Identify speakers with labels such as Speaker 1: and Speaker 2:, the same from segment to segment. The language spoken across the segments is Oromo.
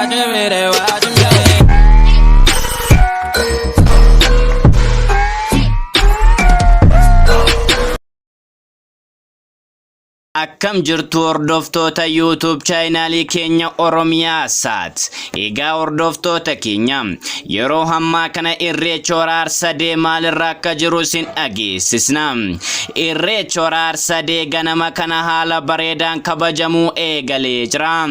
Speaker 1: Watching me, they watching me.
Speaker 2: Akkam jirtu hordoftoota YouTube chaayinaalii keenya Oromiyaa Saat. Egaa hordoftoota keenya yeroo ammaa kana Irreecha Hora Arsadee maalirra akka jiru isin dhageessisna. Irreecha Hora Arsadee ganama kana haala bareedaan kabajamuu eegalee jira.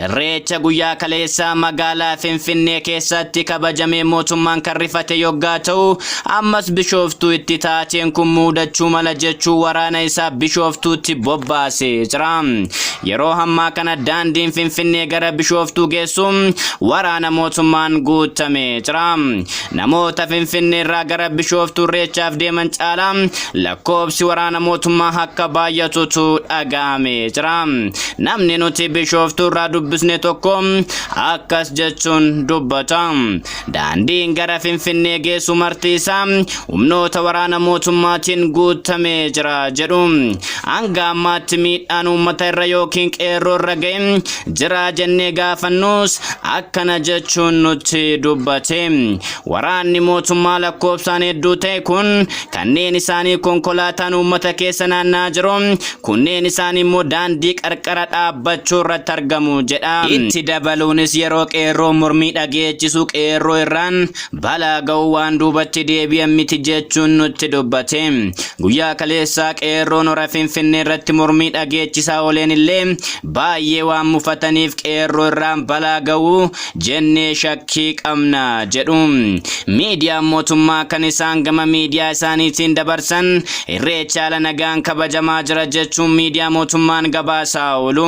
Speaker 2: Irreecha guyyaa kaleessaa magaalaa Finfinnee keessatti kabajamee mootummaan kan rifate yoggaa ta'u, ammas Bishooftuu itti taateen kun muudachuu mala jechuun waraana isaa Bishooftuutti bobbaasee jira. Yeroo ammaa kana daandiin Finfinnee gara Bishooftuu geessu waraana mootummaan guutamee jira. Namoota Finfinnee irraa gara Bishooftuu Irreechaaf deeman caalaa lakkoobsi waraana mootummaa akka baay'atutu dhaga'amee jira. Namni nuti Bishooftuu irraa dubbisne tokko akkas jechuun dubbata. Daandiin gara Finfinnee geessu marti isaa humnoota waraana mootummaatiin guutamee jira jedhu. Hanga ammaatti miidhaan uummata irra yookiin qeerroo irra ga'e jira jennee gaafannus akkana jechuun nutti dubbate. Waraanni mootummaa lakkoofsaan hedduu ta'e kun kanneen isaanii konkolaataan uummata keessa naanna'aa jiru, kunneen isaanii immoo daandii qarqara dhaabbachuu irratti argamu jedha. Itti dabaluunis yeroo qeerroon mormii dhageechisu qeerroo irraan balaa ga'uu waan duubatti deebi'an miti jechuun nutti dubbate. Guyyaa kaleessaa qeerroon hora Finfinnee irratti mormii dhageechisaa ooleen illee baay'ee waan mufataniif qeerroo irraan balaa ga'uu jennee shakkii qabna jedhu. Miidiyaan mootummaa kan isaan gama miidiyaa isaaniitiin dabarsan Irreechi haala nagaan kabajamaa jira jechuun miidiyaa mootummaan gabaasaa oolu.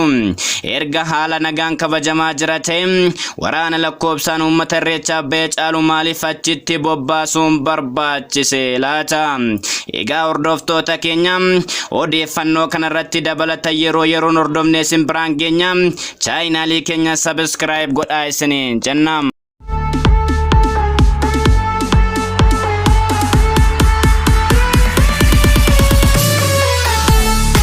Speaker 2: Erga haala nagaan kabajamaa jira ta'e waraana lakkoofsaan uummata Irreechaaf ba'e caalu maaliif achitti bobbaasuun barbaachise laata? Egaa hordoftoota keenya odeeffannoo kanarratti dabalata yeroo yeroon hordofnee isin biraan geenya. Chaayinaalii keenya sabiskiraayib godhaa isiniin jenna.